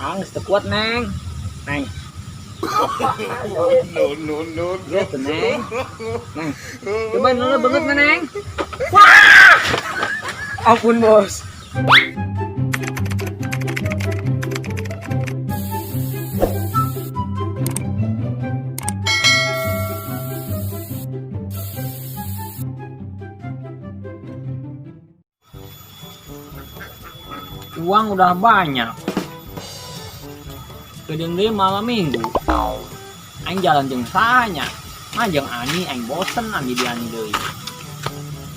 Ah, geus teu kuat, Neng. Neng. No, no, no, no. Gitu, Neng. Neng. Coba nulu banget, Neng. Wah! Ampun, Bos. Uang udah banyak. Kedeung deui malam minggu. Aing jalan jeung saha nya? Mah jeung Ani, aing bosen Ani di Ani deui.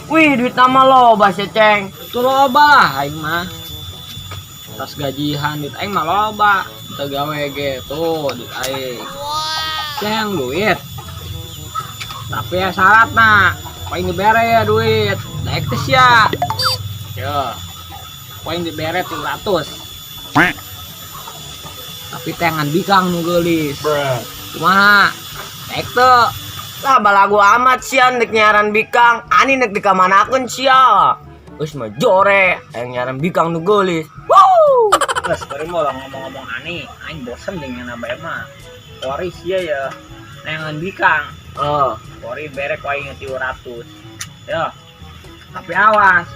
Wih, duit nama loba sih, Ceng. Itu loba lah aing mah. Tas gajian duit aing mah loba. Teu gawe ge tuh duit aing. Sia yang duit. Tapi ya syaratna, paling dibere ya duit. Daek teh sia. Yo. Paling dibere 300. Tapi tengan bikang nu geulis. Kumaha? Daek teu? Lah, balagu amat sia nek nyaran bikang. Ani nek dikamanakeun sia. Geus mah jore, hayang nyaran bikang nu geulis. Woo! Terus baru mau lah ngomong-ngomong ani, aing bosen dengan apa mah. Kori sia ya, nengan bikang. Oh, Kori berek aing 300. Ya. Tapi awas.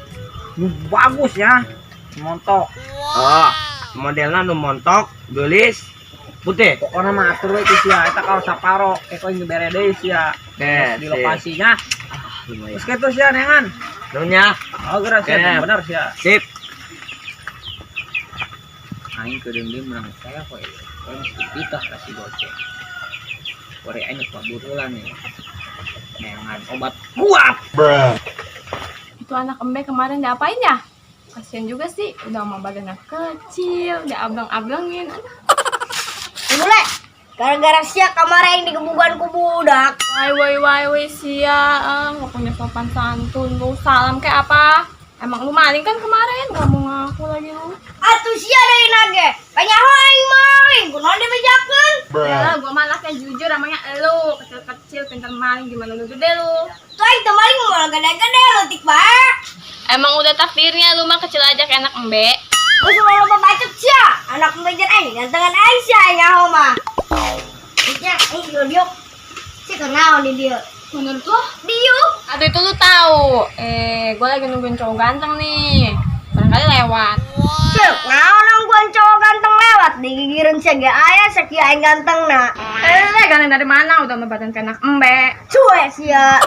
Nu bagus ya. Montok. Oh, modelna nu montok, geulis, putih. Pokoknya mah atur we ku sia eta kalau saparo, eh aing dibere deui sia. Oke, di sip. lokasinya. Ah, lumayan. Terus kitu sia nengan. Nunya, Oh, geura sia Oke. bener sia. Sip. Aing kedeung deui menang saya kok ya. Aing mesti pitah kasih goceng. Kori aing geus paburulan ya. Nengan obat kuat. Itu anak embe kemarin diapain ya? Kasian juga sih, udah sama badannya kecil, diableng-ablengin. Aduh. Bule, gara-gara sia kemarin digebukan ku budak. Wai wai wai wai sia, nggak punya sopan santun lu. Salam kayak apa? Emang lu maling kan kemarin? Gak mau ngaku lagi lu. Atuh sia dari nage. Banyak aing maling, kunaon dibejakeun? Ya, gua mah anaknya jujur, namanya elu kecil-kecil pintar maling, gimana lu gede lu? Tuh aing teu maling moal gede-gede leutik bae. Emang udah takdirnya lu mah kecil aja kayak anak embe. Geus loba bacot sia. Anak bejan aing gantengan aing sia nyaho mah. Nya, aing dieu. Si kenaon di dieu? Menurut lo? Diuk. Aduh itu lu tahu. Eh, gua lagi nungguin cowok ganteng nih. Barangkali lewat. Cek, naon nungguan cowok ganteng lewat digigireun sia ge aya sakieu aing ganteng na. Eh, ganteng dari mana? Udah sama badan kayak anak embe. Cuek sia.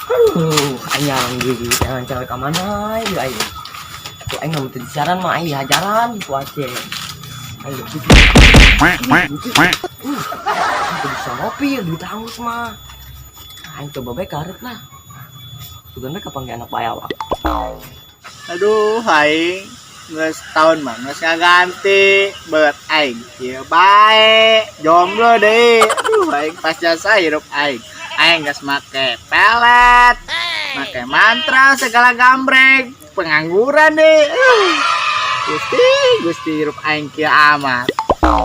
Aduh, aing nyaran gigi, jangan cewek ka mana ieu aing. Tuh aing nggak teu disiaran mah aing dihajaran ku Aceh. Aing gitu. Teu bisa ngopi, duit hangus mah. Aing coba bae karep lah. Sugan bae kapanggih anak bayawak. Aduh, aing geus tahun mah geus ngaganti beut aing kieu bae. Jomblo deui. Aduh, aing pas jasa hirup aing. Aing geus make pelet, make mantra segala gambreng, pengangguran deh. Gusti, Gusti hirup aing kieu amat.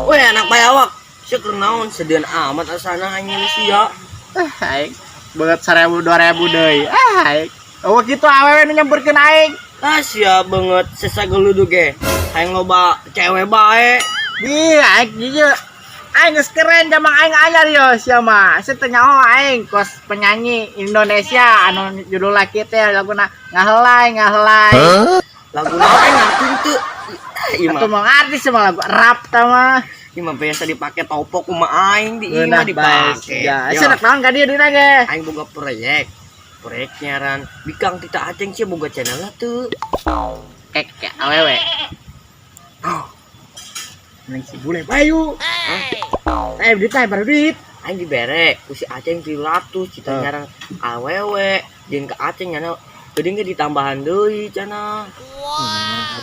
Weh, anak bayawak. Sia keur naon sedian amat asana aing sia. Ah, aing beut 1000 2000 deui. Ah, aing. Oh, kitu awewe nu nyamperkeun aing. Ah, sia banget sesageludu ge. Hayang loba cewek bae. Ih, aing jujur. Aing geus keren jamang aing anyar yo sia mah. Sia teu nyaho aing kos penyanyi Indonesia anu judul laki teh laguna ngahelai ngahelai. Lagu naon aing ngarti teu. Ieu Atuh mah mau artis mah lagu rap ta mah. ieu mah biasa dipake topok kumaha aing di ieu mah Ngeunah bae dipake. sia. Yo, Sia rek naon ka dieu dina ge? Aing boga proyek. Proyek nyaran bikang tita aceng sia boga channel teu. Kek kek awewe. Oh, Neng si bule bayu. Eh, duit teh baru duit. Aing dibere ku si Aceng 300 cita Eh. nyaran awewe jeung ka Aceng nyana geuning ge ditambahan deui cenah.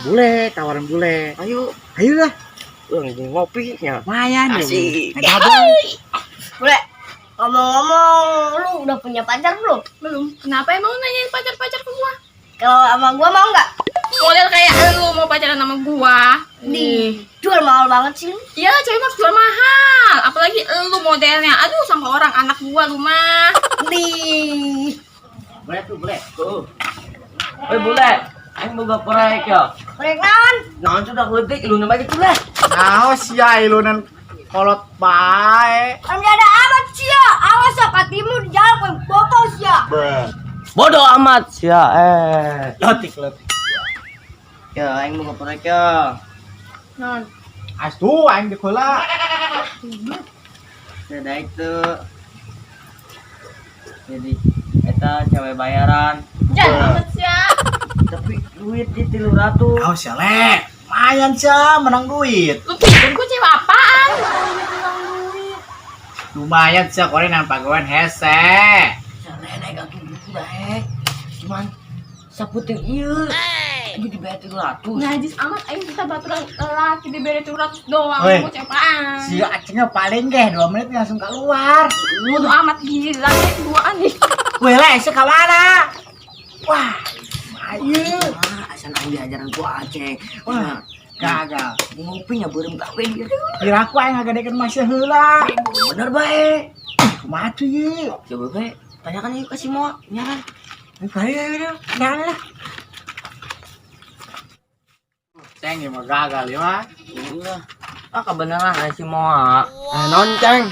Bule, tawaran bule. Ayo, Ayo lah. urang jeung ngopi nya. Lumayan deh. Asik. Ngabang. Bule, ngomong-ngomong, lu udah punya pacar belum? Belum. Kenapa emang lu nanyain pacar-pacar ke gua? Kalau sama gua mau nggak? Model kayak lu mau pacaran sama gua. Di jual mahal banget sih lu. Iya, cewek mah harus jual mahal. Apalagi lu modelnya. Aduh, sama orang anak gua lu mah. Di Bule tuh, bule. Tuh. Woi, bule. Aing boga proyek yo. Proyek naon? Naon sudah leutik iluna mah gitu lah. Naon sia ilunan kolot bae. Kan ada amat sia. Awas ya katimu di jalan kowe bokong sia. Bodoh amat sia eh. Leutik leutik. Ya aing mau proyek ya. Non. Astuh aing di heula. Ya daik tuh. Jadi eta cewek bayaran. Jangan amat sia. Tapi duit di 300. Naon sia le? Lumayan sia menang duit. Lu pikir gua cewek apaan? Menang duit. Lumayan sia kore nang pagawean hese. Nenek atuh buku daek. Cuman saputing ieu. Aja dibayar 300. Najis amat aing kita baturan lelaki diberi 300 doang. Woi. Gua cewek apaan? Si acengnya paling geh 2 menit langsung keluar. Bodoh amat gila kayak duaan nih. Weh le, sia ka mana? Wah, ayo. Wah, asan aing diajaran ku Aceh. Wah, Wah, gagal. ngopi nya beureum gawe dia. Kira aku aing ngagadekeun masih heula. Bener bae. Kumaha tuh ieu? Coba bae tanyakan yuk ke si Moa, nyaran. Ayo ayo ayo, nyaran lah. Ceng ieu mah gagal ieu mah. Iya. Ah kebenaran aya si Moa. Non ceng,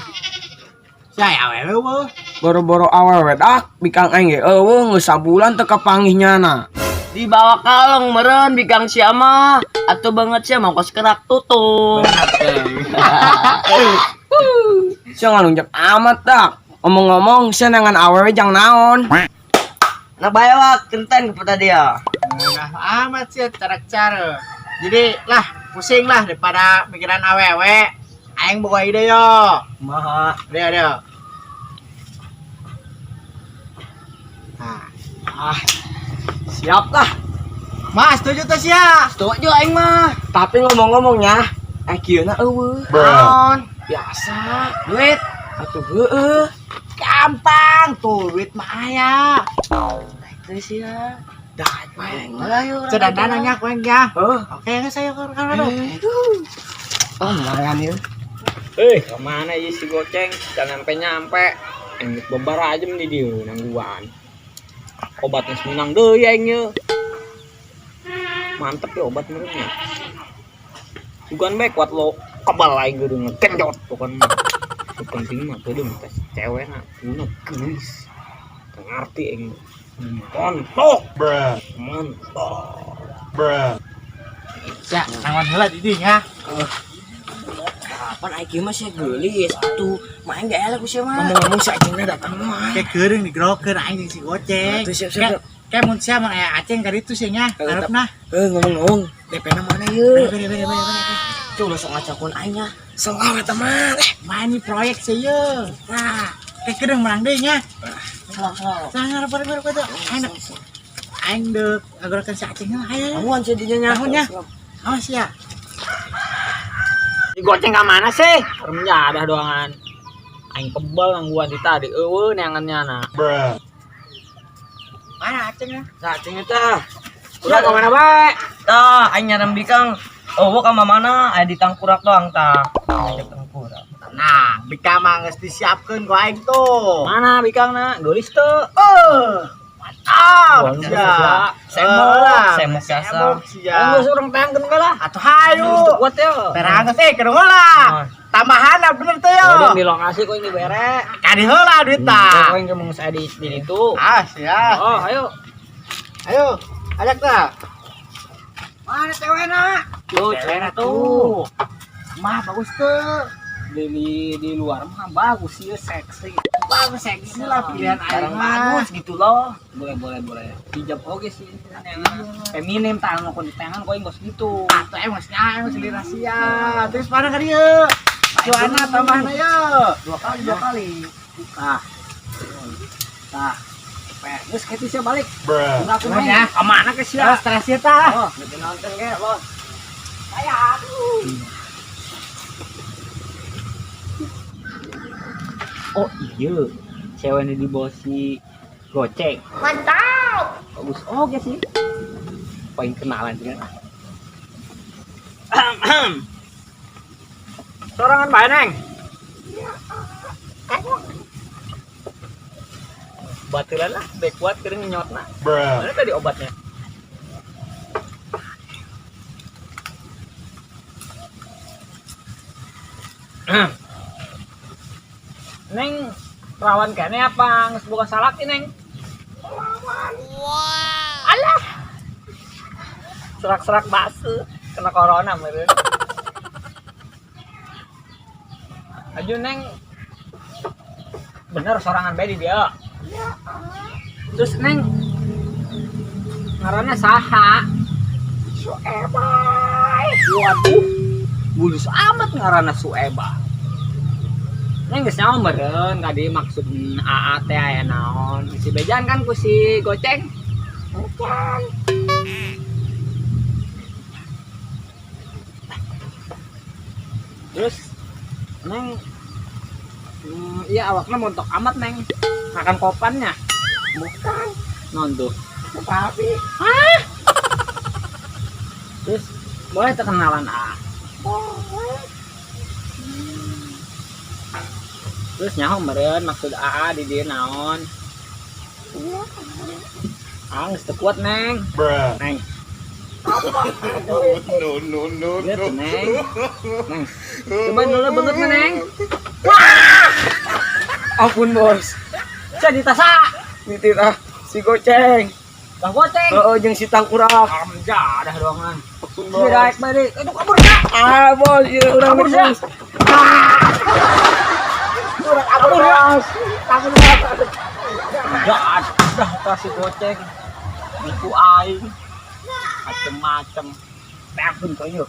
Sia awewe eueuh. boro-boro awewe dak bikang aing ge eueuh geus sabulan teu kapanggih nyana. Dibawa kalong meren bikang sia mah. Atuh banget sia mah kos kerak tutup. Sia ngalunjak amat dak. Omong-omong sia nangan awewe jang naon. Nah bae wak ceritain kepada dia. Nah, amat sih cara-cara. Jadi lah pusing lah daripada mikiran awewe. Aing boga ide yo. Maha. Dia dia. Nah, Ah, siap lah. Mas setuju tuh sia. Setuju aing mah. Tapi ngomong-ngomongnya, kieu na eueuh. Naon? Biasa. Duit. Atuh heueuh. Gampang tuh duit mah aya. Terus ya. Dah bae. Ayo. Cedan dananya ku aing ya. Heuh. Oke, saya ke kamar dulu. Oh, lumayan ya. Eh, kemana ya si goceng? Jangan nyampe nyampe. Aing bebar aja nih dia nangguan. Obatnya semenang deui aing ye. Mantep ya obat menurutnya. Sugan bae kuat lo kebal aing geudeung ngegenjot pokoknya. Nu penting mah teu minta si cewek na guna geulis. Teu ngarti aing. Montok. Montok. Sia, nangon heula di dieu nya. Kapan aing mah sia geulis atuh. Main gak elek ku sia mah. Ngomong-ngomong si acengnya datang mah. Kayak keureung digerokeun aing jeung si goceng. Tuh, siap, siap, siap. Kayak mun sia mah aya aceng ka ditu sia nya. Eh, Harapna. Ngomong-ngomong, DP-na mana ye? Bere bere bere bere. Tuh lo sok ngacakun aing nya. Selamat teman. Main nih proyek sih ye. Nah, kayak keureung menang deui nya. Selok selok. Sangar bere bere bere. Aing dek aing deuk ngagorokeun si aceng heula ayo. Amuan sia dinya nya. Amuan nya. Awas ya. Si goceng ka mana sih? Remnya ada doangan. Aing kebal nangguan di tadi eueuh neangan na. Mana aceng ya? Nah, aceng eta. Udah ka mana bae? Tah, aing nyaram bikang. Oh, ka mana? Aya di tangkurak doang tah. Aya tangkurak. Nah, bika mah geus disiapkeun ku aing tuh. Mana bikangna? Geulis teu. Oh, mantap. Wah, Sia. Semok, Lah, semok biasa. Semok sia. Geus urang tangkeun we lah. Atuh hayu. Geus teu kuat ya. Terang geus eh keur heula. Tambahan bener tuh yo. Udah di lokasi kok ini bere. Kadi heula duit tah. Kok yang mau saya di itu. Ah, sia. Oh, ayo. Ayo, ajak tah. Mana cewekna? Tuh, cewekna tuh. Mah bagus tuh. Di luar mah bagus sih, seksi. Bagus seksi lah pilihan aing Barang mah. bagus gitu loh. Boleh, boleh, boleh. Hijab oke sih. Feminim tangan lo di tangan kok yang gitu. Atuh emang aing selera sia. Terus mana ka dieu? Cuana tambahna yo. Dua kali, dua kali. Tah. Tah. Geus ketis ya balik. Enggak aku Nuhun main. ya. Ka mana ke sia? Terus stres ya tah. Oh. Lebih nonton kayak bos. Oh iya, cewek ini di bawah si goceng. Mantap. Bagus oke sih. Poin kenalan sih kan. Sorangan bae, Neng. Batulan lah, baik kuat kering nyotna. Mana tadi obatnya? Neng perawan kene apa geus boga salaki, Neng? Perawan. Wow. Alah. Serak-serak basuh kena corona meureun. Aju, Neng, bener sorangan bae di dia. Terus Neng ngaranna saha? Sueba. Waduh, bulus amat ngaranna Sueba. Neng geus nyaho meureun ka dieu maksud AA teh aya naon? Si bejan kan ku si Goceng. Bukan. Terus Neng, iya awaknya montok amat, Neng. Makan kopannya? Bukan. Non tuh. Tapi. Hah? Terus boleh terkenalan A? Boleh. Terus nyaho meureun maksud AA di dieu naon? Ah, geus teu kuat, Neng. Neng. No, no, no, Lihat no. tuh, Neng. Neng. Coba dulu bentuknya, Neng. Wah! Ampun, Bos. Jadi tasa. Nitip ah si Goceng. Bah Goceng. Heeh, jeung si Tangkurak. Amja dah doangan. Ampun, Si Bos. daek bae. Itu kabur dah. Ah, Bos, ieu urang Kabur sia. bos. Urang kabur ya. Kabur ya. Dah, dah kasih Goceng. Nipu aing. Macem-macem. Ampun koyo.